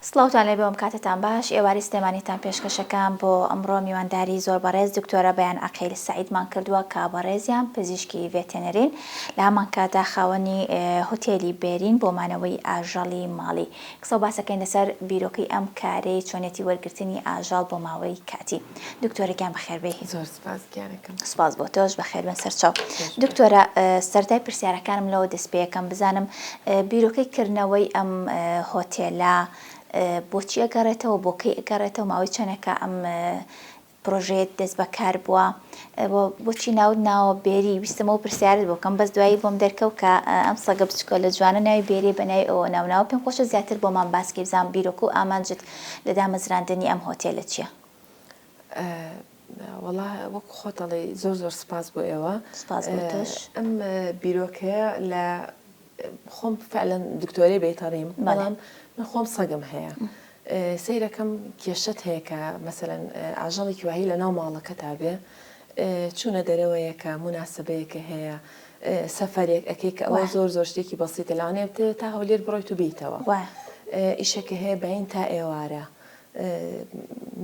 سڵاوتان لێبێ ئەم کاتەتان باش ئێوارەی سلێمانیتان پێشکەشەکەم بۆ ئەمڕۆ میوانداری زۆر بەڕێز دکتۆرە بەیان عەقیل سەعیدمان کردووە کە بەڕێزیان پزیشکی ڤێتێنەرین لە هەمان کاتدا خاوەنی هوتێلی بێرین بۆ مانەوەی ئاژەڵی ماڵی قسەو باسەکەین لەسەر بیرۆکەی ئەم کارەی چۆنیەتی وەرگرتنی ئاژەڵ بۆ ماوەی کاتی دکتۆرە گیان بەخێربێی. زۆر سپاس گیانەکەم. سپاس بۆ تۆش بەخێربێن سەرچاو. دکتۆرە سەرەتای پرسیارەکانم لەوە دەست پێ ئەکەم بزانم بیرۆکەی کردنەوەی ئەم هۆتێلە بۆچی ئەگەڕێتەوە بۆ کەی ئەگەڕێتەوە ماوەی چەنێکە ئەم پرۆژەیەت دەست بەکار بووە بۆچی ناوت ناوە بێری ویستم ئەو پرسیارت بۆ بکەم بەس دوایی بۆم دەرکەوت کە ئەم سەگە بچکۆلە جوانە ناوی بێریە بە ناوی ئەوە ناو ناوە پێم خۆشە زیاتر بۆمان باس کەی بزانم بیرۆکە و ئامانجت لە دامەزراندنی ئەم هۆتێلە چییە؟ وەڵا وەکو خۆت ئەڵێی زۆر زۆر سپاس بۆ ئێوە. سپاس بۆ تۆش. ئەم بیرۆکەیە لە خۆم فعلەن دکتۆرەی بەیتەڕیم بەڵام من خۆم سەگم هەیە سەیرەکەم کێشەت هەیە کە مەسەلەن ئاژەڵێکی واهی لە ناو ماڵەکەتا بێ چوونە دەرەوەیەکە موناسەبەیەکە هەیە سەفەرێک ئەکەی کە ئەوە زۆر زۆر شتێکی بەسیتە لەوانەیە بتەوێت تا هەولێر بڕۆیت و بیتەوە ئیشەکە هەیە بەین تا ئێوارە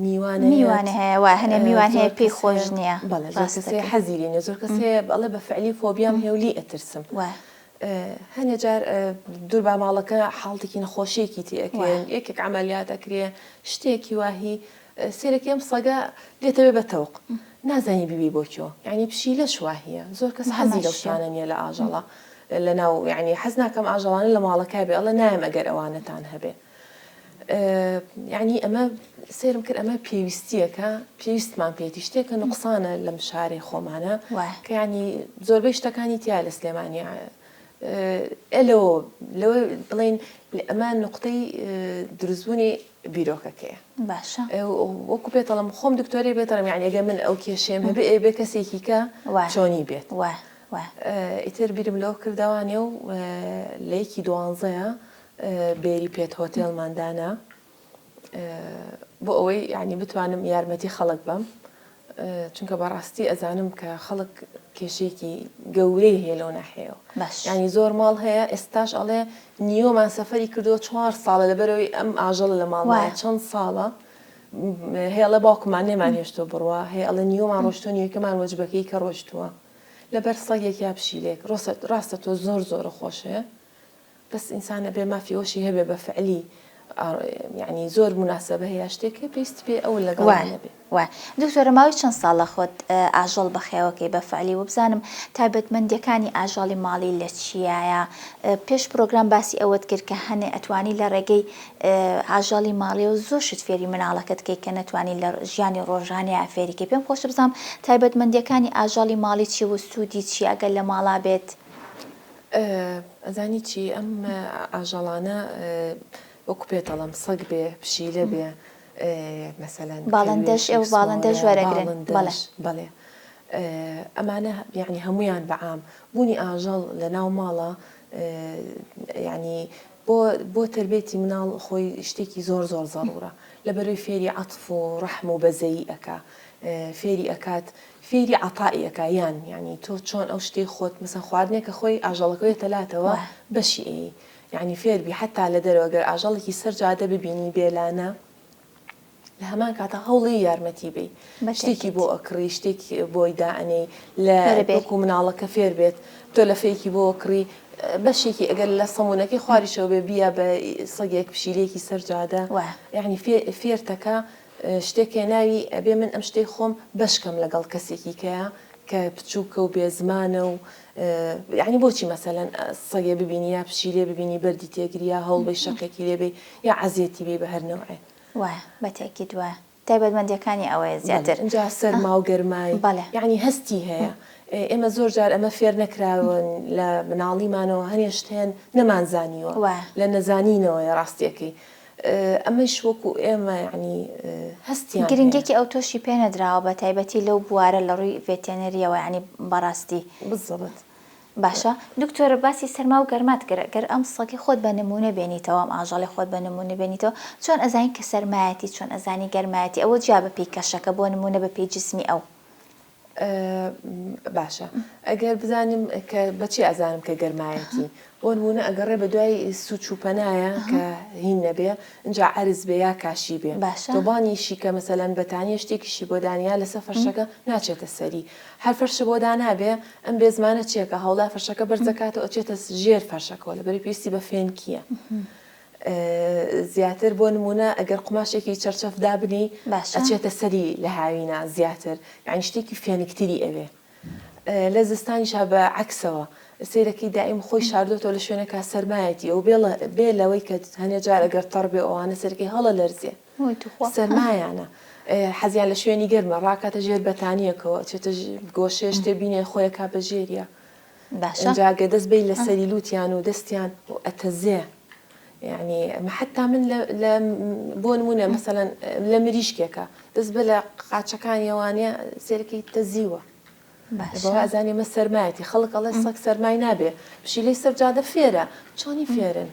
میوان میوان هەیە وا هەنێ میوان هەیە پێی خۆش نییە بەڵێ زۆر کەس هەیە حەزی لێ نییە زۆر کەس هەیە ئەڵێ بە فعلی فۆبیام هەیە و لێی ئەترسم هەنێ جار دوور با ماڵەکە حاڵتێکی نەخۆشیەکی تێ ئەکرێن یەکێک عەمەلیات ئەکرێ شتێکی واهی سێرەکی ئەم سەگە لێتەوێ بە تەوق نازانی بیبی بۆ کوێ یعنی پشیلەش واهیە زۆر کەس حەزی لەو شتانە نییە لە ئاژەڵە لەناو یعنی حەز ناکەم ئاژەڵانە لە ماڵەکە بێ ئەڵێ نایەم ئەگەر ئەوانەتان هەبێ یەعنی ئەمە سەیرم کرد ئەمە پێویستیەکە پێویستمان پێیەتی شتێکە نوقسانە لەم شارەی خۆمانە کە یعنی زۆربەی شتەکانی تیا لە سلێمانی لەوە لەوە بڵین ئەمە نقطەی دروستبوونی بیرۆکەکەیە باشە وەکو پێتەڵم خۆم دکتۆری بێتەڵم یعنی ئەگەر من ئەو کێشەیەم هەبێ ئێ بێ کەسێکی کە چۆنی بێت ئیتر بیرم لەوە کردەوانێ و لە یەکی دوانزەیە بێری پێت هۆتێلمان دانا بۆ ئەوەی یعنی بتوانم یارمەتی خەڵک بەم چونکە بەڕاستی ئەزانم کە خەڵک کێشەیەکی گەورەی هەیە لەو ناحەیەوە ینی زۆر ماڵ هەیە ئێستاش ئەڵێ نیۆمان سەفەری کردووە چوار ساڵە لەبەرەوەی ئەم ئاژەڵە لە ماڵ چەند ساڵە هەیە باوکمان نێمان هێشتۆ بڕوا هەیە ئەڵێ نیۆمان ڕۆشتۆ نیوەکەمان وەجبەکەی کە ڕۆشتووە لەبەر سەگێک یا پشیلێک ڕاستە تۆ زۆر زۆرە خۆشەیە بەس ئینسان ئەبێ مافی ئەوەشی هەبێ بە فعلی یانی زۆر موناسەبە هەیە شتێک هەیە پێویستی پێ ئەو لەگەڵ وایە نەبێ. وایە دکتۆرە ماوەی چەند ساڵە خۆت ئاژەڵ بەخێوەکەی بە فعلی وبزانم تایبەتمەندیەکانی ئاژەڵی ماڵی لە چیایە پێش پرۆگرام باسی ئەوەت کرد کە هەنێ ئەتوانی لە ڕێگەی ئاژەڵی ماڵیەوە زۆر شت فێری مناڵەکەت کەی کە نەتوانی لە ژیانی ڕۆژانەیا فێری کەی پێم خۆشە بزانم تایبەتمەندیەکانی ئاژەڵی ماڵی چیە و سوودی چیە ئەگەر لە ماڵا بێت؟ ئەزانی چی ئەم ئاژەڵانە وەکو پێت ئەڵێم سەگ بێ پشیلە بێ مەسەلەن باڵندەش ئێوە باڵندەش وەرەگرن بەڵێ بەڵێ ئەمانە یعنی هەمویان بەعام بوونی ئاژەڵ لە ناو ماڵە یعنی بۆ بۆ تربێتی مناڵ خۆی شتێکی زۆر زۆر زەڕورە لەبەرەوەی فێری عەتف و ڕەحم و بەزەیی ئەکا فێری ئەکات فێری عەتائی ئەکا یان یانی تۆ چۆن ئەو شتەی خۆت مەسەن خواردنێکە خۆی ئاژەڵەکە یەتە لاتەوە بەشی ئەیی یانی فێر بی حەتا لە دەرەوە گەر ئاژەڵێکی سەر جادە ببینی بێ لانە لە هەمان کاتا هەوڵی یارمەتی بی شتێکی بۆ ئەکڕی شتێک بۆی دائەنێی لە وەکو مناڵەکە فێر بێت تۆ لەفەیەکی بۆ ئەکڕی بەشێکی ئەگەر لە سەمونەکەی خواریشەوە بێ بیە بە سەگێک پشیلەیەکی سەر جادە یانی فێرتەکە شتێک هەیە ناوی ئەبێ من ئەم شتەی خۆم بەش کەم لەگەڵ کەسێکی کەیە کە بچووکە و بێ زمانە و یعنی بۆچی مەسەلەن سەگێ ببینی یا پشیلێ ببینی بەردی تێگری یا هەوڵ بەی شەقێکی لێ بەی یا عەزێتی بەی بە هەر نەوعێ. وایە بە تەئکید وایە تایبەتمەندیەکانی ئەوەیە بەڵێ زیاتر. ئینجا سەرما و گەرمای بەڵێ. یعنی هەستی هەیە ئێمە زۆر جار ئەمە فێر نەکراون لە مناڵیمانەوە هەنێ شت هەن نەمانزانیوە وایە. لە نەزانینەوەیە ڕاستیەکەی ئەمەیش وەکو ئێمە یەعنی هەستیان هەیە. گرنگیەکی ئەوتۆشی پێ نەدراوە بە تایبەتی لەو بوارە لە ڕووی ڤێتێنەریەوە یەعنی بەڕاستی. بالضبط. باشە دکتۆر باسی سەرما و گەرمات کرد گەر ئەم سەگەی خۆت بە نموونە بێنیتەوە ئەم ئاژەڵی خۆت بە نموونە بێنیتەوە چۆن ئەزانی کە سەرمایەتی چۆن ئەزانی گەرمایەتی ئەوە جیا بە پێی کەشەکە بۆ نموونە بە پێی جسمی ئەو. باشە ئەگەر بزانم کە بەچی ئەزانم کە گەرمایەتی؟ بۆ نموونە ئەگەڕێ بە دوای سوچ و پەنایە کە هین نەبێ ئینجا عەرز بێ یا کاشی بێ باشە. تۆ بانگیشی کە مەسەلەن بەتانیە شتێکیشی بۆ دانیا لەسەر فەرشەکە ناچێتە سەری هەر فەرشە بۆ دانابێ ئەم بێزمانە چیەکا هەوڵا فەرشەکە بەرز دەکاتەوە ئەچێتە ژێر فەرشەکەوە لەبەری پێویستی بە فێنکیە زیاتر بۆ نموونە ئەگەر قوماشێکی چەرچەف دابنێی باشە. ئەچێتە سەری لە هاوینا زیاتر یانی شتێکی فێنکتری ئەوێ. لە زستانیشا بە عەکسەوە سەیرەکەی دایم خۆی شاردۆتەوە لە شوێنێکا سەرمایەتی ئەو بێ لەوەی کە هەنێ جار ئەگەر تەڕ بێ ئەوانە سەرەکەی هەڵە لەرزێ سەرمایانە حەزیان لە شوێنی گەرمە ڕاکاتە ژێر بەتانیەکەوە چێتە گۆشێ شتێ بینێ خۆیەکا بە ژێریە باشە جا گەر دەست بەی لە سەری لوتیان و دەستیان و ئەتەزێ یعنی حتا من لە بۆ نمونە مەسەلەن لە مریشکێکە دەست بە لە قاچەکانیەوانە سێرەکەی تەزیوە باشە ئەزانێ مە سەرمایەتی خەڵک ئەڵێ سەگ سەرمای نابێ پشیلەی سەر جادە فێرە چۆنی فێرن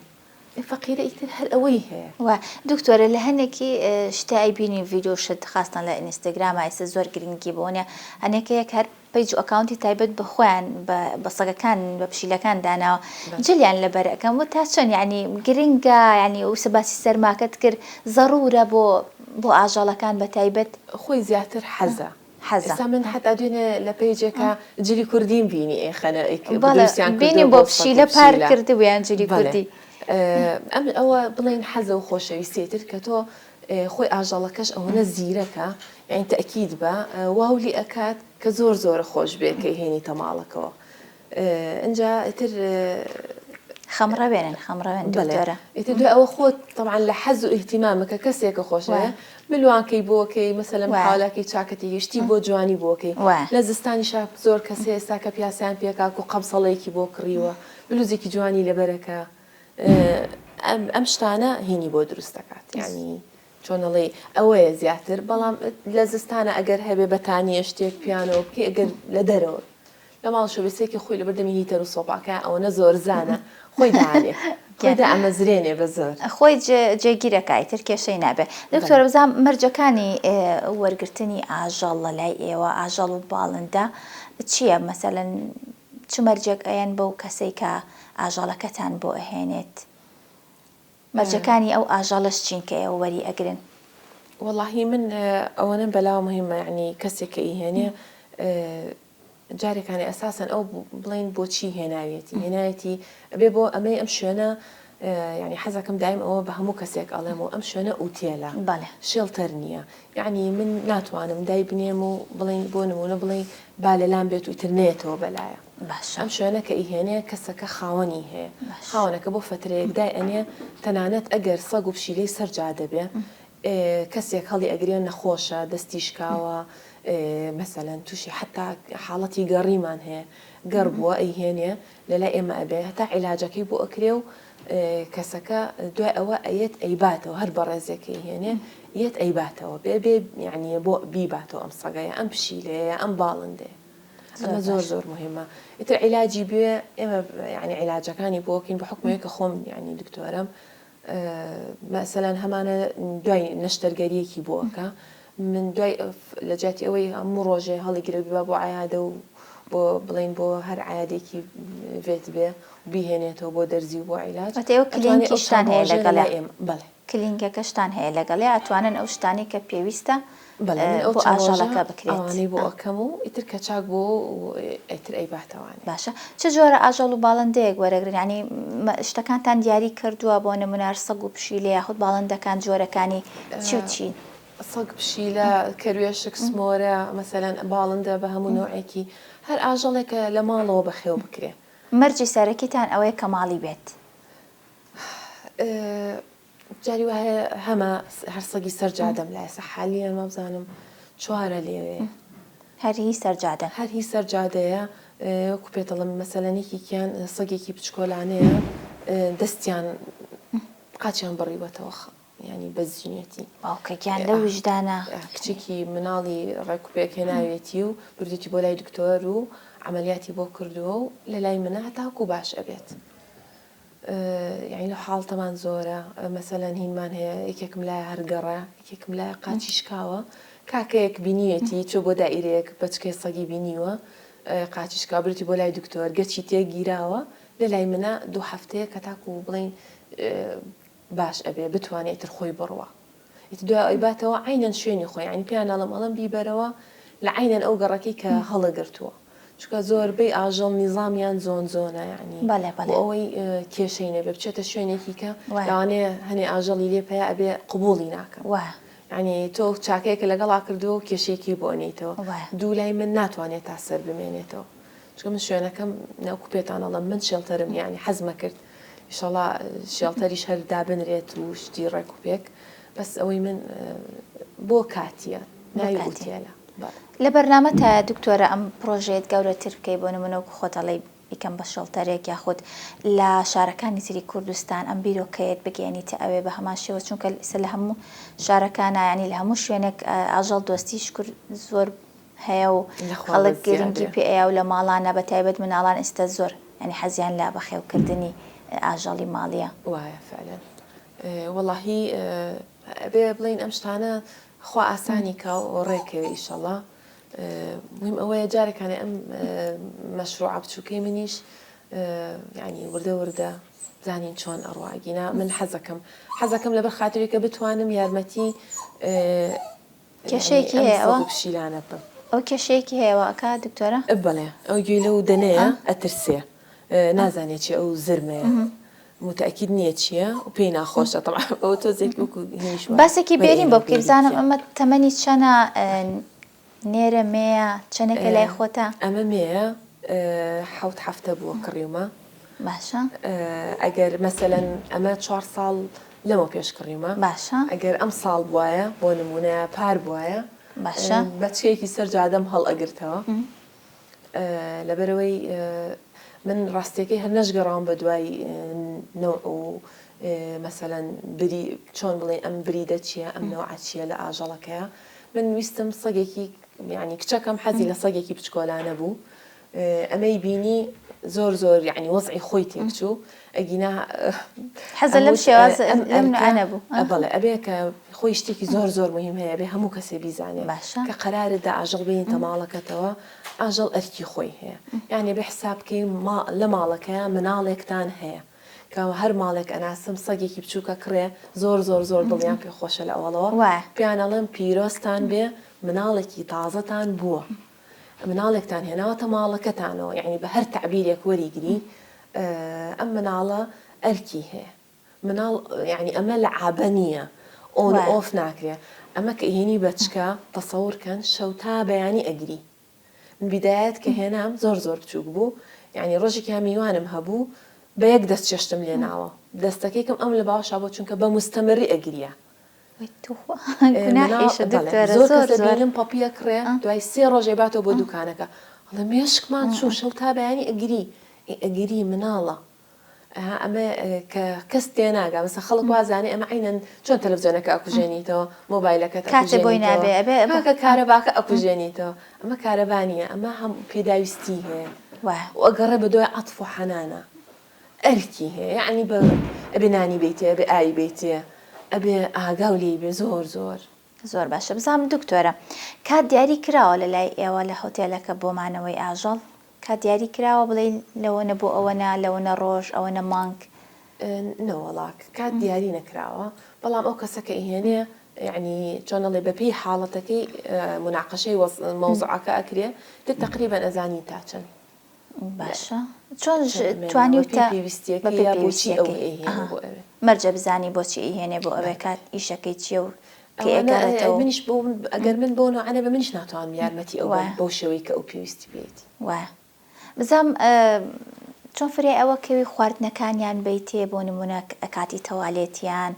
ئێ فەقیرە ئیتر هەر ئەوەی هەیە. وە دکتۆرە لە هەنێکی شتە ئەیبینی ڤیدیۆ شت خاستان لە ئینستاگراما ئێستا زۆر گرنگی بۆ نیە هەنێکەیەک هەر page و account ی تایبەت بە خۆیان بە سەگەکان بە پشیلەکان داناوە جلیان لەبەر ئەکەن وە تا چەند یعنی گرنگە یعنی ئەوسە باسی سەرماکەت کرد زەڕورە بۆ بۆ ئاژەڵەکان بە تایبەت. خۆی زیاتر حەزە حەزە. ئێستا من حەتا دوێنێ لە page ێکا جلی کوردیم بینی ئەیخەنە بەڵێ دروستیان کردووە بینیم بۆ بۆ سەگ و پشیلە پار پشیلە کردبوویان جلی بەڵێ کوردی. ئەم ئەوە بڵێین حەزە و خۆشەویستیە ئیتر کە تۆ خۆی ئاژەڵەکەش ئەوەنە زیرەکە یانی تەئکید بە واو لی ئەکات کە زۆر زۆرە خۆش بێ کە ئەیهێنیتە ماڵەکەوە ئینجا ئیتر خەمڕەوێنن خەمڕەوێن بەڵێ دکتۆرە. ئیتر دوای ئەوە خۆت تەبعەن لە حەز و ئیهتیمامە کە کەسێکە خۆشەوێ وایە. ملوانکەی بۆکەی مەسەلەن وایە. محاولاکەی چاکەتێکی شتی بۆ جوانی بۆکەی وایە. لە زستانیشا زۆر کەس هەیە ئێستا کە پیاسەیان پێکاک و قەمسەڵەیەکی بۆ کڕیوە بلوزێکی جوانی لەبەرەکە ئەم ئەم شتانە هینی بۆ دروست دەکات یانی چۆن ئەڵێی ئەوەیە زیاتر بەڵام لە زستانە ئەگەر هەبێ بەتانیە شتێک پیانەوە بکەی ئەگەر لە دەرەوە لە ماڵ شۆبێسێکی خۆی لەبەر دەمی heater و سۆپاکە ئەوەنە زۆرزانە خۆی دانێ خۆی دامەزرێنێ بە زۆر. خۆی جێگیرەکا ئیتر کێشەی نابێ. دکتۆرە بزانم مەرجەکانی وەرگرتنی ئاژەڵ لە لای ئێوە ئاژەڵ و باڵندە چییە مەسەلەن چ مەرجێک ئەیەن بەو کەسەی کە ئاژەڵەکەتان بۆ ئەهێنێت؟ مەرجەکانی ئەو ئاژەڵەش چین کە ئێوە وەری ئەگرن؟ وەڵاهی من ئەوەنەم بەلاوە مهمە یەعنی کەسێک کە ئیهێنێ جارێکانێ ئەساسەن ئەو بڵێین بۆچی هێناویەتی هێناویەتی ئەبێ بۆ ئەمەی ئەم شوێنە یعنی حەزەکەم دایم ئەوە بە هەموو کەسێک ئەڵێم و ئەم شوێنە ئوتێلە بەڵێ shelter نییە یعنی من ناتوانم دای بنێم و بڵێین بۆ نمونە بڵێ با لەلام بێت و ئیتر نەیەتەوە بەلایە باشە ئەم شوێنە کە ئیهێنێ کەسەکە خاوەنی هەیە باشە خاوەنەکە بۆ فەترەیەک دای ئەنێ تەنانەت ئەگەر سەگ و پشیلەی سەر جادە بێ کەسێک هەڵی ئەگرێ نەخۆشە دەستی شکاوە مەسەلەن تووشی حەتا حاڵەتی گەڕیمان هەیە گەڕ بووە ئەیهێنێ لەلای ئێمە ئەبێ هەتا عیلاجەکەی بۆ ئەکرێ و کەسەکە دوای ئەوە ئەیەت ئەیباتەوە هەر بەڕێزێک ئەیهێنێ یەت ئەیباتەوە بێ بێ یعنی بۆ بیباتەوە ئەم سەگەیە ئەم پشیلەیە ئەم باڵندەیە ئەمە زۆر زۆر مهمە ئیتر عیلاجی بێ ئێمە یعنی عیلاجەکانی بۆکەین بە حکومەیە کە خۆم یعنی دکتۆرم مەسەلەن هەمانە دوای نەشتەرگەریەکی بۆ ئەکا من دوای لە جیاتی ئەوەی هەموو ڕۆژێ هەڵیگرێ بیبا بۆ عیادە و بۆ بڵین بۆ هەر عیادێکی vet بێ بیهێنێتەوە بۆ دەرزی و بۆ عیلاج واتە ئێوە ئەتوانێ ئەو کلینکیشتان چەند هەیە ڕۆژێ لە لەگەڵیا لای ئێمە بەڵێ کلینکەکەشتان هەیە لەگەڵیا ئەتوانن ئەو شتانەی کە پێویستە بەڵێ من ئەو بۆ چەند ڕۆژە ئاژەڵەکە بکرێت ئەوانەی بۆ ئەکەم و ئیتر کە چاک بۆوە و ئیتر ئەیباتەوانێ. باشە چ جۆرە ئاژەڵ و باڵندەیەک وەرەگرن یانی شتەکانتان دیاری کردووە بۆ نمونە هەر سەگ و پشیلە یاخود باڵندەکان جۆرەکانی چی و چین؟ سەگ پشیلە کەروێشک سمۆرە مەسەلەن باڵندە بە هەموو نەوعێکی هەر ئاژەڵێکە لە ماڵەوە بەخێو بکرێ. مەرجی سەرەکیتان ئەوەیە کە ماڵی بێت؟ جاری وا هەیە هەمە هەر سەگی سەر جادەم لایە سە حالیان وابزانم چوارە لێوێ. هەر هی سەر جادەن. هەر هی سەر جادەیە وەکو پێت دەڵێم مەسەلەن یەکێکیان سەگێکی بچکۆلانەیە دەستیان قاچیان بڕیوەتەوە یانی بەزینێتی. باوکە گیان لەو ویژدانە. کچێکی مناڵی ڕێکوپێک هێناویەتی و بردویەتی بۆ لای دکتۆر و عەمەلیاتی بۆ کردووە و لەلای منە هەتاکو باش ئەبێت. یانی لەو حاڵتەمان زۆرە مەسەلەن هینمان هەیە یەکێکم لایە هەر گەڕە یەکێکم لایە قاچی شکاوە کاکەیەک بینیوێتی چۆ بۆ دائیرەیەک بەچکەی سەگی بینیوە قاچی شکاوە برێتی بۆ لای دکتۆر گەچی تێ گیراوە لە لای منە دوو هەفتەیە کە تاکوو بڵێین باش ئەبێ بتوانێ ئیتر خۆی بڕوا ئیتر دوای ئەیباتەوە عەینەن شوێنی خۆی یانی پێیان ئەڵێم ئەڵێم بیبەرەوە لە عەینەن ئەو گەڕەکەی کە هەڵەگرتووە چونکە زۆربەی ئاژەڵ نیزامیان زۆن زۆنە یانی بەڵێ بۆ بەڵێ ئەوەی کێشەی نەبێ بچێتە شوێنێکی کە وایە لەوانەیە هەنێ ئاژەڵی لێ پەیا ئەبێ قبوڵی ناکەن وایە یانی تۆ چاکەیەکە لەگەڵا کردووە و کێشەیەکی بۆ ئەنێیتەوە وایە دوو لای من ناتوانێت تا سەر بمێنێتەوە چونکە من شوێنەکەم نەوەکو پێتان ئەڵێم من shelter م یانی حەزمە کرد ئیشەڵا shelter یش هەر دابنرێت و شتی ڕێک و پێک بەس ئەوەی من بۆ کاتیە ناوی ئوتێلە. لە بەرنامەتایە دکتۆرە ئەم پرۆژەیەت گەورەتر بکەی بۆ نمونە وەکو خۆت ئەڵێی بیکەم بە shelter ێک یاخود لە شارەکانی تری کوردستان ئەم بیرۆکەیەت بگەیەنیتە ئەوێ بە هەمان شێوە چونکە ئیستا لە هەموو شارەکانا یانی لە هەموو شوێنێک ئاژەڵ دۆستی شکر زۆر هەیە و لەخوا خەڵک بەس گرنگی زیادەیە. پێ ئەیا و لە ماڵانا بە تایبەت مناڵان ئیستا زۆر یانی حەزیان لە بەخێوکردنی ئاژەڵی ماڵیە. وایە فعلا وەڵاهی ئەبێ بڵێین ئەم شتانە خوا ئاسانی کا و ڕێکەوێ ئیشەڵا مهم ئەوەیە جارێکانێ ئەم مەشروعە بچووکەی منیش یعنی وردە وردە زانین چۆن ئەڕوا گینا من حەزەکەم حەزەکەم لەبەر خاترێکە بتوانم یارمەتی کێشەیەکی هەیە ئەوە پشیلانە بم. ئەو کێشەیەکی هەیە وا ئەکا دکتۆرە؟ بەڵێ ئەو گوێی لەو دەنەیە ئەترسێ نازانێ چیە ئەو زرمەیە موتەئەکید نیە چیە و پێی ناخۆشە تەبعەن ئەوە تۆزێک وەکو هینیش وایە باسێکی بێرین بۆ بکەی بزانم وەرئێنێ ئەمە تەمەنی چەنە نێرە مێیە چەنێکە لای خۆتە؟ ئەمە مێیە حەوت هەفتە بووە کڕیومە. باشە. ئەگەر مەسەلەن ئەمە چوار ساڵ لەمەو پێش کڕیومە. باشە. ئەگەر ئەم ساڵ بوایە بۆ نموونە پار بوایە. باشە. بەچکەیەکی سەر جادەم هەڵئەگرتەوە. لەبەرئەوەی من ڕاستیەکەی هەر نەشگەڕاوم بە دوای نەوع و مەسەلەن بری چۆن بڵێین ئەم breed ە چییە ئەم نەوعە چییە لە ئاژەڵەکەیە من ویستم سەگێکی یانی کچەکەم حەزی لە سەگێکی بچکۆلانە بوو ئەمەی بینی زۆر زۆر یعنی وەزعی خۆی تێکچوو ئەگینا حەزە لەم شێواز لەم نوعە نەبوو بەڵێ ئەبێ کە خۆی شتێکی زۆر زۆر مهم هەیە بێ هەموو کەسێ بیزانێ باشە کە قەرارت دا ئاژەڵ بێنیتە ماڵەکەتەوە ئاژەڵ ئەرکی خۆی هەیە یعنی بێ حساب بکەی لە ماڵەکەیا مناڵێکتان هەیە کە هەر ماڵێک ئەناسم سەگێکی بچووکە کڕێ زۆر زۆر زۆر دڵیان پێ خۆشە لە ئەوەڵەوە پێیان ئەڵێم پیرۆزتان بێ مناڵێکی تازەتان بووە مناڵێکتان هێناوەتە ماڵەکەتانەوە یەعنی بە هەر تەعبیرێک وەریگری ئەم مناڵە ئەرکی هەیە مناڵ یەعنی ئەمە لەعابە نییە on off ناکرێ ئەمە کە ئیهێنی بەچکە تەسەور کەن شەو تا بەیانی ئەگری من بیدایەت کە هێنام زۆر زۆر بچووک بوو یەعنی ڕۆژێکیان میوانم هەبوو بە یەک دەست چێشتم لێ ناوە دەستەکەی کەم ئەم لە باوەشا بوو چونکە بە مستەمری ئەگریا وەی توخوا گوناحیشە دکتۆرە زۆر زۆر کەس زۆر ئەبینم puppy ئەکڕێ دوای سێ ڕۆژ ئەیباتەوە بۆ دوکانەکە ئەڵێ مێشکمان چوو شەو تا بەیانی ئەگری ئەی ئەگری مناڵە ئەها ئەمە کە کەس تێناگا مەسە خەڵک وازانێ ئەمە عەینەن چۆن تەلەفزیۆنەکە ئەکوژێنیتەوە مۆبایلەکەت کاتێ بۆی ئەکوژێنیتەوە نابێ ئەبێ کاکە کارەباکە ئەکوژێنیتەوە ئەمە کارەبا نییە ئەمە هەم پێداویستی هەیە وایە و ئەگەڕێ بە دوای عەتف و حەنانە ئەرکی هەیە یەعنی بە ئەبێ نانی بەیتێ ئەبێ ئاوی بەیتێ ئەبێ ئاگاو لێی بێ زۆر زۆر. زۆر باشە بزانم دکتۆرە کات دیاری کراوە لە لای ئێوە لە هۆتێلەکە بۆ مانەوەی ئاژەڵ کات دیاری کراوە بڵێی لەوەنە بۆ ئەوەنە لەوەنە ڕۆژ ئەوەنە مانگ؟ نەوەڵا کات دیاری نەکراوە بەڵام ئەو کەسە کە ئیهێنێ یەعنی چۆن ئەڵێ بە پێی حاڵەتەکەی موناقەشەی مەوزوعەکە ئەکرێ تر تەقریبەن ئەزانین تا چەند. باشە چۆن توانیوتە پێویستیەکەی یا بۆچی ئەو ئەیهێنێ بۆ ئەوێ؟ مەرجە بزانی بۆچی ئەیهێنێ بۆ ئەوێ کات ئیشەکەی چیە و کەی ئەگەڕێتەوە. منیش بۆ ئەگەر من بەو نەوعە نەبم منیش ناتوانم یارمەتی ئەو بەم بەو شێوەی کە ئەو پێویستی پێیەتی. وایە بزانم چۆن فریای ئەوە کەوی خواردنەکانیان بەیتێ بۆ نمونە کاتی تەوالێتیان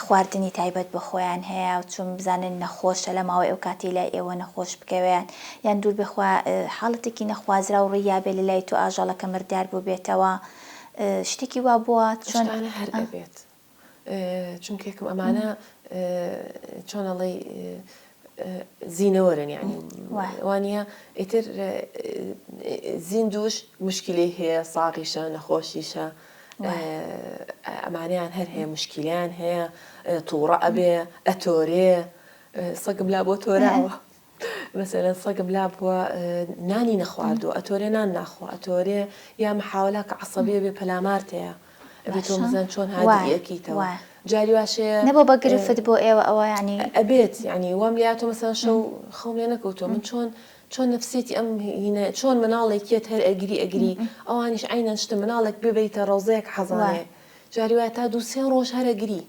خواردنی تایبەت بە خۆیان هەیە و چون بزانن نەخۆشە لە ماوەی ئەو کاتەی لای ئێوە نەخۆش بکەوێ یان دوور بێ خوا حاڵەتێکی نەخوازراو ڕووی یابێ لە لای تۆ ئاژەڵەکە مردار بووبێتەوە شتێکی وا بووە چۆن شتانە هەر ئەبێت چونکە یەکەم ئەمانە چۆن ئەڵێی زینەوەرن یانی وانە ئیتر زیندوش مشکلەی هەیە ساغیشە نەخۆشیشە ئەمانیان هەر هەیە مشکلیان هەیە تووڕە ئەبێ ئەتۆرێ سەگم لا بۆ تۆراوە. مەسەلەن سەگم لابووە نانی نەخواردووە ئەتۆرێ نان ناخوا ئەتۆرێ یا محاوەلا کە عەسەبیە بێ پەلامارتەیە ئەبێ تۆ باشە بزان چۆن هادی وایە ئەکەیتەوە وایە جاری واشەیە نەبووە بە گرفت بۆ ئێوە ئەوە یانی. ئەبێت یانی وام لێهاتووە مەسەلەن شەو خەوم لێ نەکەوتووە من چۆن چۆن نەفسیەتی ئەم هینە چۆن مناڵێک یەت هەر ئەگری ئەگری ئەوانیش عەینەن شتە مناڵێک ببەیتە ڕەوزەیەک حەزانێ جاری وایە تا دوو سێ ڕۆژ هەر ئەگری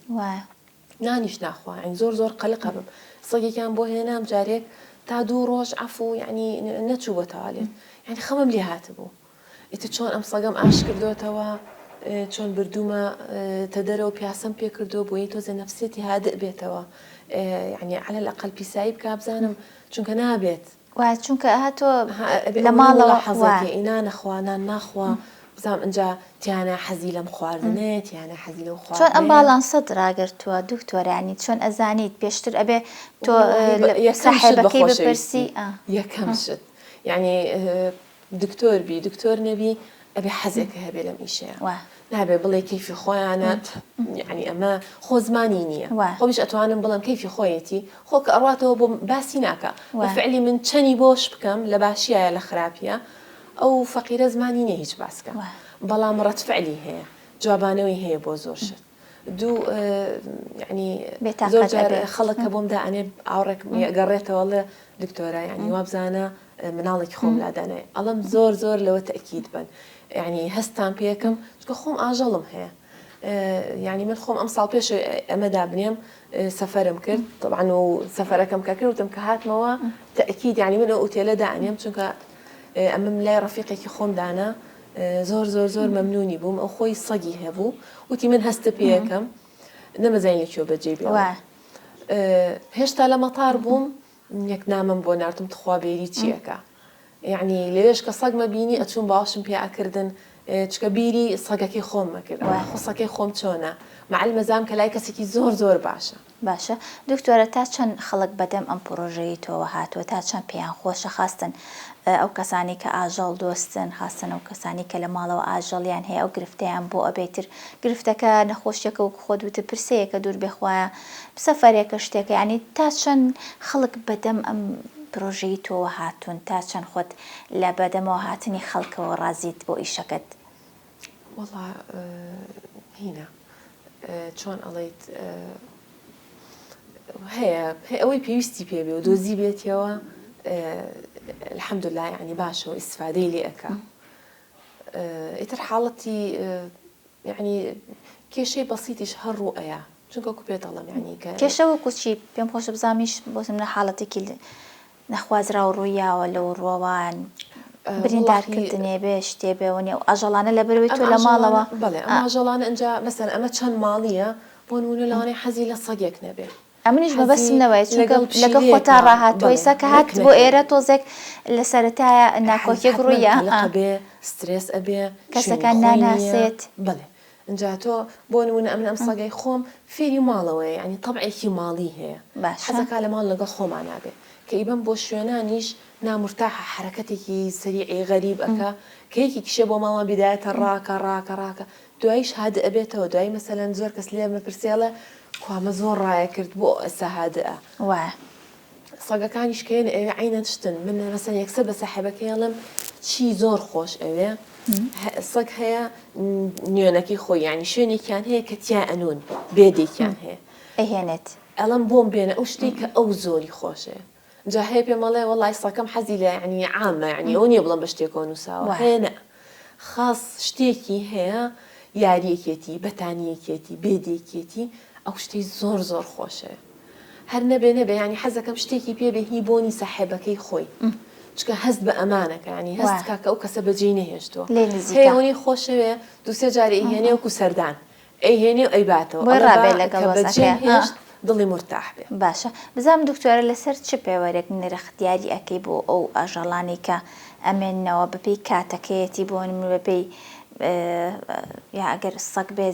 نانیش ناخوا یانی زۆر زۆر قەلق ئەبم سەگێکیان بۆ هێنام جارێک تا دوو ڕۆژ عەفو یانی نەچوو بۆ تەوالێت یانی خەمم لێ هاتبوو ئیتر چۆن ئەم سەگەم ئاش کردۆتەوە چۆن بردوومە تە دەرەوە پیاسەم پێ کردووە بۆیە تۆزێ نەفسیەتی هادئ بێتەوە یعنی عەلەل ئەقەل پیسایی بکا بزانم چونکە نابێت وایە چونکە ئەها تۆ لە ماڵەوە حەزەکەی ئی نان ئەخوا نان ناخوا بزانم ئینجا تیانە حەزی لەم خواردنەیە تیانە حەزی لەو چۆن ئەم خواردنەیە. باڵانسەت ڕاگرتووە دکتۆر یانی چۆن ئەزانیت پێشتر ئەبێ تۆ یەکەم شت بە ساحێبەکەی بپرسی خۆشەویستی یەکەم شت یعنی دکتۆر بی دکتۆر نەبی ئەبێ حەزێکە هەبێ لەم ئیشەیە نابێ بڵێ کەیفی خۆیانە یعنی ئەمە خۆ زمانی نییە خۆمیش ئەتوانم بڵێم کەیفی خۆیەتی خۆ کە ئەڕاتەوە بۆ باسی ناکا بە فعلی من چەنی بۆش بکەم لە باشیایە لە خراپیە ئەو فەقیرە زمانی نییە هیچ باسکە بەڵام ڕەت فعلی هەیە جوابانەوەی هەیە بۆ زۆر شت دوو یعنی زۆر بێتاقەت جار ئەبێت. خەڵک کە بۆم دائەنێ ئاوڕێک ئەگەڕێتەوە ئەڵێ دکتۆرە یعنی وابزانە مناڵێکی خۆم لا دانای ئەڵێم زۆر زۆر لەوە تەئکید بن یعنی هەستان پێکەم چونکە خۆم ئاژەڵم هەیە یعنی من خۆم ئەم ساڵ پێش ئەمە دابنێم سەفەرم کرد طبعا و سەفەرەکەم کە کرد وتم کە هاتمەوە تەئکید یعنی من ئەو ئوتێلە دائەنێم چونکە ئەمەم لای ڕەفیقێکی خۆم دانا زۆر زۆر زۆر مەمنونی بووم ئەو خۆی سەگی هەبوو وتی من هەستە پێیەکەم نەمەزانی لە کوێ بەجێی بێڵم هێشتا لە مەتار بووم یەک نامەم بۆ ناردم تخوا بێری چیەکە یعنی لەوێش کە سەگمە بینی ئەچوم باوەشم پێ ئەکردن چکە بیری سەگەکەی خۆم مەکرد خوسەکەی خۆم چۆنە معلمە زام کە لای کەسێکی زۆر زۆر باشە. باشە دکتۆرە تا چەند خەڵک بەدەم ئەم پڕۆژەیەی تۆوە هاتووە تا چەند پێیان خۆشە خاستن ئەو کەسانەی کە ئاژەڵ دۆستن خاستن ئەو کەسانەی کە لە ماڵەوە ئاژەڵیان هەیە ئەو گرفتەیان بۆ ئەبێ تر گرفتەکە نەخۆشیەکە وەکو خۆت وتت پرسەیەکە دوور بێ خوایە سەفەرێکە شتێکە یانی تا چەند خەڵک بەدەم ئەم پرۆژەی تۆوە هاتوون تا چەند خۆت لە بەدەمەوە هاتنی خەڵکەوە ڕازیت بۆ ئیشەکەت؟ وەڵا هینە چۆن ئەڵێیت هەیە ئەوەی پێویستی پێ بێ و دۆزی بێتەوە الحمدلله یعنی باشە و ئیسفادەی لێ ئەکا ئیتر حاڵەتی یعنی کێشەی بەسیتیش هەر ڕوو ئەیا چونکە وەکو پێت ئەڵێم یعنی کە کێشە وەکو چی پێم خۆشە بزانمیش بۆ نمونە حاڵەتێکی نەخوازراو ڕوویاوە لەو ڕووەوە بریندار کردنێ بێ شتێ بێ وەنیە ئەو ئاژەڵانە لەبەرئەوەی ئەم تۆ لە ئاژەڵانە ماڵەوە بەڵێ ئەم ئا. ئاژەڵانە ئینجا مەسەلەن ئەمە چەند ماڵییە بۆ نموونە لەوانەیە حەزی لە سەگێک نەبێ ئەمنیش حەزی مەبەستم نەوایە چونکە لەگەڵ لەگەڵ خۆتا پشیلەیەکە ڕاهاتووە بەڵێ ئیسا کە ڕێک هات بۆ نەکەوێ ئێرە تۆزێک لە سەرەتایە ناکۆکیەک حەتمەن ڕووییا قەلەق ئا. ئەبێ سترێس ئەبێ شوێنی کەسەکان خۆی نییە ناناسێت. بەڵێ ئینجا تۆ بۆ نموونە ئەمن ئەم سەگەی خۆم فێری ماڵەوەیە یانی تەبعێکی ماڵی هەیە باشە. حەزەکا لە ماڵ لەگەڵ خۆمانا بێ کە ئیبەم بۆ شوێنانیش نامورتاحە حەرەکەتێکی سەریعی غەریب ئەکا کە یەکێکیشە بۆ ماڵمان بیدایەتە ڕاکە ڕاکە ڕاکە دواییش هادئ ئەبێتەوە دوایی مەسەلەن زۆر کەس لێم ئەپرسێ ئەڵێ کوا مە زۆر ڕایەکرد بۆ ئێستا هادئە؟ وایە. سەگەکانیش کە یەنە ئەوێ عەینەن شتن من مەسەلەن یەکسەر بە ساحێبەکەی ئەڵێم چی زۆر خۆش ئەوێ سەگ هەیە نوێنەکەی خۆی یانی شوێنێکیان هەیە کە تیا ئەنوون بێدێکیان هەیە ئەیهێنێت. ئەڵێم بۆم بێنە ئەو شتەی کە ئەو زۆری خۆشێ جا هەیە پێم ئەڵێ وەڵای سەکەم حەزی لە یانی عامە یانی ئەوە نییە بڵێم بە شتێکەوە نووساوە هەیە نا خاص شتێکی هەیە یاریەکێتی بەتانیەکێتی بێدێکێتی ئەو شتەی زۆر زۆر خۆشێ هەر نەبێ نەبێ یانی حەزەکەم شتێکی پێ بێ هی بۆنی ساحێبەکەی خۆی چونکە هەست بە ئەمانەکە ینی هەست کا کە ئەو کەسە بەجێی نەهێشتووە هەیە ئەوەی خۆشەوێ دوو سێ جارێ ئەیهێنێ وەکو سەردان ئەیهێنێ و ئەیباتەوە بۆی ئەڵێ ڕابێ با لەگەڵ کە وەزعەکەی بەجێم هێشت دڵی مورتاح بێ. باشە بزانم دکتۆرە لەسەر چ پێوەرێک نرخ دیاری ئەکەی بۆ ئەو ئاژەڵانەی کە ئەمێننەوە بەپێی کاتەکەیەتی بۆ نمونە بەپێی یا ئەگەر سەگ بێ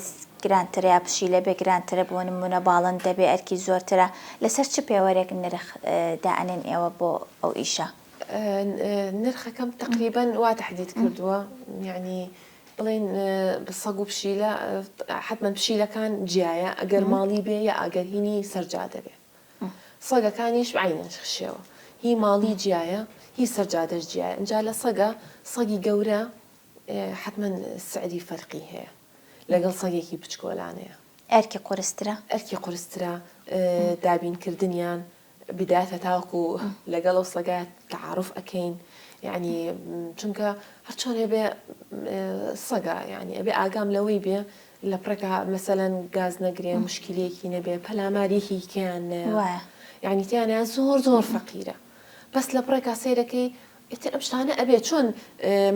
گرانترە یا پشیلە بێ گرانترە بۆ نمونە باڵندە بێ ئەرکی زۆرترە لەسەر چ پێوەرێک نرخ دائەنێن ئێوە بۆ ئەو ئیشە؟ نرخەکەم تەقریبەن وا تەحدید کردووە یانی بڵێین سەگ و پشیلە حەتمەن پشیلەکان جیایە ئەگەر ماڵی بێ یا ئەگەر هینی سەر جادە بێ سەگەکانیش عەینەن شێوە. هی ماڵی جیایە هی سەر جادەش جیایە ئینجا لە سەگە سەگی گەورە حەتمەن سعری فەرقی هەیە لەگەڵ سەگێکی بچکۆلانەیە. ئەرکی قورسترە. ئەرکی قورسترە دابین کردنیان بدایەت هەتاوەکو لەگەڵ ئەو سەگە تەعاروف ئەکەین یەعنی چونکە هەرچۆنێ بێ سەگە یەعنی ئەبێ ئاگام لەوەی بێ لە پڕێکا مەسەلەن گاز نەگرێ مشکیلەیەکی نەبێ پەلامار یەکێکی کەیان نەیە وایە. یەعنی تیانە زۆر زۆر فەقیرە بەس لە پڕێکا سەیرەکەی ئیتر ئەم شتانە ئەبێ چۆن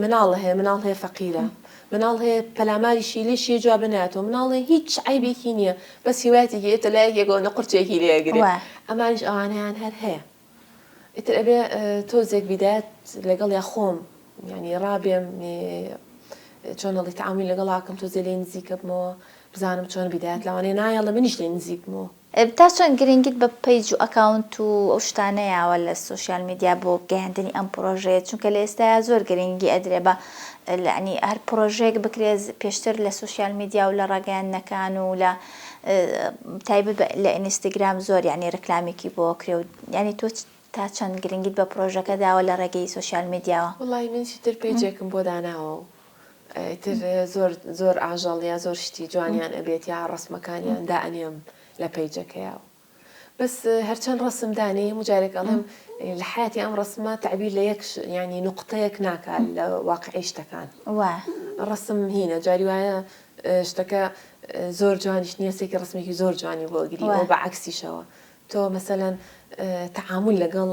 مناڵ هەیە مناڵ هەیە فەقیرە مناڵ هەیە پەلاماریشی لێ شێ جواب ناتەوە مناڵ هەیە هیچ عەیبێکی نییە بەس هیوایەتێکی ئێتە لایەکێکەوە نە قورچێکی لێ ئەگرێ وایە. ئەمانیش ئەوانەیان هەر هەیە ئیتر ئەبێ تۆزێک بیدایەت لەگەڵیا خۆم یانی ڕابێم چۆن ئەڵێی تەعامولی لەگەڵا کەم تۆزێ لێی نزیکە بمەوە بزانم چۆن بیدایەت لەوانەیە نایەڵێ منیش لێی نزیک بمەوە. تا چەند گرنگیت بە page و account و ئەو شتانە یاوە لە social media بۆ گەیاندنی ئەم پڕۆژەیە چونکە لە ئێستایا زۆر گرنگی ئەدرێ بە یانی هەر پڕۆژەیەک بکرێ پێشتر لە social media و لە ڕاگەیاندنەکان و لە تایبەت بە لە ئینستگرام زۆر یانی ڕکلامێکی بۆ کرێ و یانی تۆ تا چەند گرنگیت بە پڕۆژەکە داوە لە ڕێگەی social media وە؟ وەڵاهی من چیتر page ێکم بۆ داناوە و ئیتر زۆر زۆر ئاژەڵ یا زۆر شتی جوانیان ئەبێت یا ڕەسمەکانیان دائەنێم لە page ەکەیا و بەس هەرچەند ڕەسم دانێی هەموو جارێک ئەڵێم لە حەیاتی ئەم ڕەسمە تەعبیر لە یەک یانی نوقتەیەک ناکا لە واقعی شتەکان وایە. ڕەسم هینە جاری وایە شتەکە زۆر جوانیش نییە سێکی ڕەسمێکی زۆر جوانی بۆ ئەگری ئەوە بە عەکسیشەوە تۆ مەسەلەن تەعامول لەگەڵ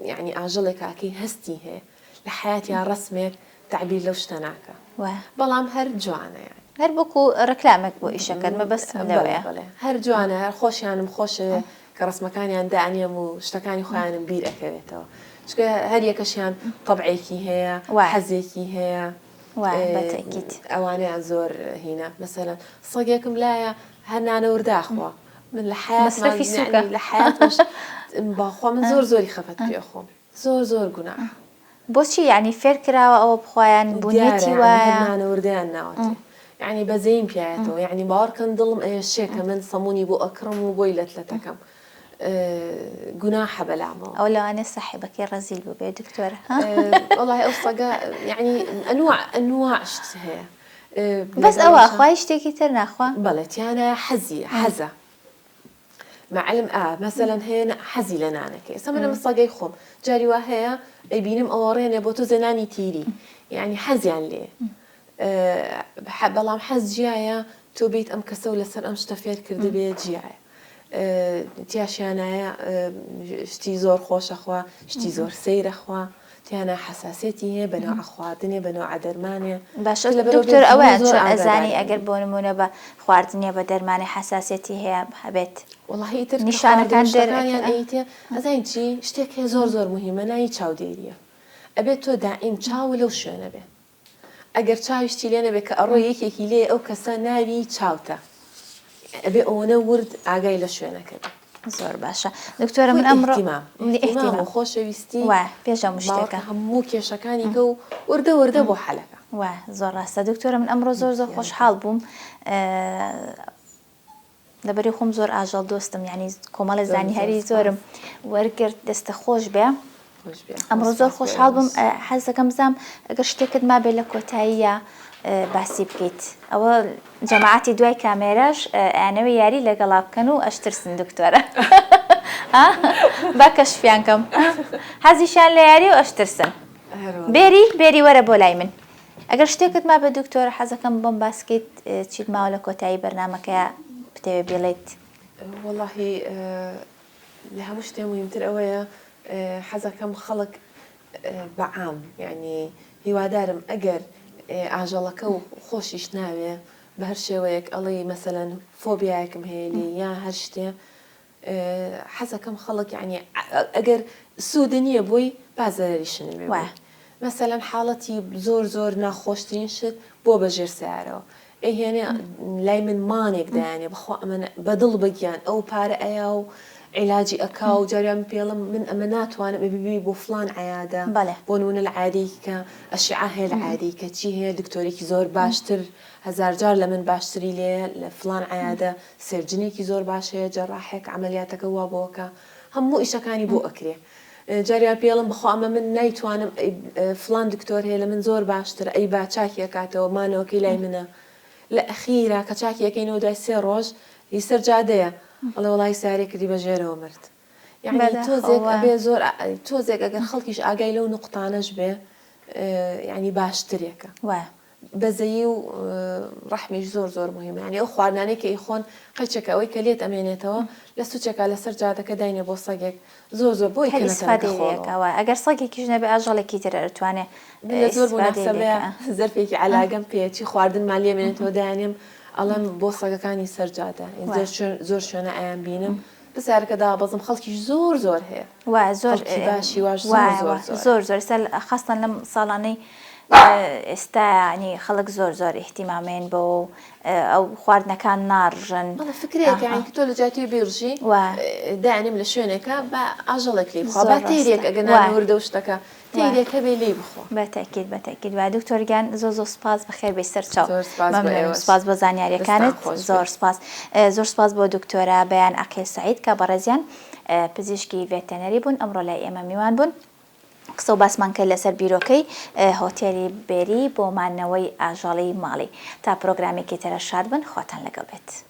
یەعنی ئاژەڵێکا ئەکەی هەستی هەیە لە حەیاتیا ڕەسمێک تەعبیر لەو شتە ناکا بەڵام هەر جوانە یانی. هەر وەکو ڕێکلامێک بۆ ئیشەکەت مەبەستم لەوەیە. بەڵێ بەڵێ هەر جوانە هەر خۆشیانم خۆشەوێ کە ڕەسمەکانیان دانێم و شتەکانی خۆیانم بیر ئەکەوێتەوە چونکە هەر یەکەشیان تەبعێکی هەیە حەزێکی هەیە ئەوانەیان زۆر هینە مەسەلەن سەگێکم لایە هەر نانەوردە ئەخوا من لە حەیاتمان یەعنی لە حەیاتمش باخوا من زۆر زۆری خەفەت پێ ئەخۆم زۆر زۆر گوناحە. بۆچی یەعنی فێر کراوە ئەوە بخوا یان دیارە بونیەتی یەعنی هەر وایە؟ نانەوردەیان ناوەتێ یەعنی بەزەییم پیایەتەوە یەعنی باوەڕکەن دڵم ئەیەشێ کە من سەمونی بۆ ئەکڕم و بۆی لەت لەتەکەم گوناحە بەلامەوە. ئەوە لەوانەیە ساحێبەکەی ڕەزیل بووبێ دکتۆر ها. وەڵاهی ئەو سەگە یەعنی ئەنواع ئەنواع شت هەیە بەس ئەوە ئەخوا هیچ شتێکی تر ناخوا؟ بەڵێ تیانە حەزی حەزە مەعلم ئا مەسەلەن هەیە حەزی لە نانەکەی ئێستا من ئەمە سەگەی خۆم جاری وا هەیە ئەیبینم ئەوەڕێنێ بۆ تۆزێ نانی تیری یعنی حەزیان لێ بەڵام حەز جیایە تۆ بیت ئەم کەسە و لەسەر ئەم شتە فێر کردبێ جیایە تیاشیانایە شتی زۆر خۆشەخوا شتی زۆر سەیرەخوا تیانا حەساسیەتی هەیە بە نەوعە خواردنێ بە نەوعە دەرمانێ باشە لەبەرئەوە دکتۆر بێت ئەوەیان زۆر چۆن ئەزانی ئاگاداری ئەگەر بین. بۆ نمونە بە خواردنێ بە دەرمانێ حەساسیەتی هەیە هەبێت وەڵاهی ئیتر کە خواردن نیشانەکان و شتەکانیان دەرئەکە ئەیتێ ئەزانی چی شتێک هەیە زۆر زۆر موهیمە ناوی چاودێریە ئەبێت تۆ دائیم چاوو لەو شوێنە بێ ئەگەر چاویشتی لێ نەبێ کە ئەڕۆی یەکێکی لێیە ئەو کەسە ناوی چاوتە ئەبێ ئەوەنە ورد ئاگای لە شوێنەکە بێ. زۆر باشە دکتۆرە خۆی من ئەمڕۆ ئیهتیمام ئیهتیمام و ئیهتیمام خۆشەویستی وایە پێش هەموو باوەڕکە شتێکە هەموو کێشەکانی کە و وردە وردە بۆ حەلەکە. وایە زۆر ڕاستە دکتۆرە من ئەمڕۆ زۆر زۆر گیانەکەم. خۆشحاڵ بووم لەبەری خۆم زۆر ئاژەڵ دۆستم یانی کۆمەڵێ زۆر زۆر زانیاری سوپاس. زۆرم وەرگرت دەستە خۆش بێ. خۆش بێ خۆ ئەمڕۆ زۆر سوپاس بۆ خۆشحاڵ بووم ئێوەش. حەز دەکەم بزانم ئەگەر شتێکت مابێ لە کۆتاییە باسی بکەیت ئەوە جەماعەتی دوای کامێراش ئەیانەوێ یاری لەگەڵا بکەن و ئەشترسن دکتۆرە با کەشفیان کەم حەزیشیان لە یاری و ئەشترسن هەروەڵا. بێری بێری وەرە بۆ لای من ئەگەر شتێکت مابێ دکتۆرە حەزەکەم بۆم باس کەیت چیت ماوە لە کۆتایی بەرنامەکەیا بتەوێ بیڵێیت. وەڵاهی لە هەموو شتێ موهیمتر ئەوەیە حەزەکەم خەڵک بە عام یانی هیوادارم ئەگەر ئاژەڵەکە و خۆشیش ناوێ بە هەر شێوەیەک ئەڵێی مەسەلەن فۆبیایەکم هەیە لێی یا هەر شتێ حەزەکەم خەڵک یانی ئەگەر سوود نییە بۆی با زەرەریش نەبێ بۆی مەسەلەن حاڵەتی زۆر زۆر ناخۆشترین شت بۆ بە ژێر سەیارەوە ئەیهێنێ لای من مانێک دایانێ بەخوا ئەمە بە دڵ بە گیان ئەو پارە ئەیا و عیلاجی ئەکا و جاریان من پێڵم من ئەمە ناتوانم ئەبی ببی بۆ فڵان عیادە بەڵێ. بۆ نمونە لە عیادەیەکی کە ئەشیعە هەیە لە عیادەی کە چی هەیە دکتۆرێکی زۆر باشتر هەزارجار لە من باشتری لێیە لە فڵان عیادە surgeon ێکی زۆر باش هەیە جەڕاحێک عەمەلیاتەکە وا بۆ ئەکا هەموو ئیشەکانی بۆ ئەکرێ جاریان پێڵم بەخوا ئەمە من نایتوانم ئەی فڵان دکتۆر هەیە لە من زۆر باشترە ئەی با چاکی ئەکاتەوە مانەوەکەی لای منە لە ئەخیرا کە چاکی ئەکەینەوە دوای سێ ڕۆژ هی سەر جادەیە ئەڵێ وەڵایی سەیارەی کردی بە ژێرەوە مرد یەعنی تۆزێک بەداخەوە. ئەبێ زۆر تۆزێک ئەگەر خەڵکیش ئاگای لەو نوقتانەش بێ یەعنی باشترێکە. وایە. بەزەیی و ڕەحمیش زۆر زۆر موهیمە یانی ئەو خواردنانەی کە ئەیخۆن قەیچێکە ئەوەی کە لێت ئەمێنێتەوە لە سوچێکا لەسەر جادەکە داینێ بۆ سەگێک زۆر زۆر بۆی هەر کە نەتەنەکە ئیسفادەی لێ خۆڵەوە. ئەکا وایە ئەگەر سەگێکیش نەبێ ئاژەڵێکی تر ئەتوانێ من لە زۆر ئیسفادەی لێ موناسەبەیا کا. زەرفێکی عەلاگەم پێیە چی خواردنمان لێ مێنێتەوە دایانێم ئەڵێم بۆ سەگەکانی سەر جادە یانی زۆر وایە. شوێن زۆر شوێنە ئەیان بینم پرسیارەکە دابەزم خەڵکیش زۆر زۆر هەیە. وایە زۆر خەڵکی باشی واش زۆر وایە زۆر وایە زۆرە. زۆر زۆر ئێستا خاستەن لەم ساڵانەی ئێستا یانی خەڵک زۆر زۆر ئیهتیمامێن بەوە و ئەو خواردنەکان ناڕژن. بەڵێ فکرەیەکە یانی کە تۆ لە جیاتی بیڕژی وایە. دایانێم لە شوێنێکا با ئاژەڵێک لێی بخوا زۆر با ڕاستە تەیرێک ئەگەر وایە. نانە وردە و شتەکە وایە. تەیرێک هەبێ لێی بخوا. بە تەئکید بە تەئکید وایە دکتۆر گیان زۆر زۆر سوپاس بەخێر بێی سەرچاو. زۆر سوپاس بۆ مەمنونم ئێوەش سوپاس بۆ دەستتان زانیاریەکانت خۆش بێ. زۆر سوپاس زۆر سوپاس بۆ دکتۆرە بەیان عەقیل سەعید کە بەڕێزیان پزیشکی ڤێتەنەری بوون ئەمڕۆ لای ئێمە میوان بوون قسە و باسمان کرد لەسەر بیرۆکەی هۆتێلی بێری بۆ مانەوەی ئاژەڵی ماڵی تا پرۆگرامێکی ترە شاد بن خواتان لەگەڵ بێت.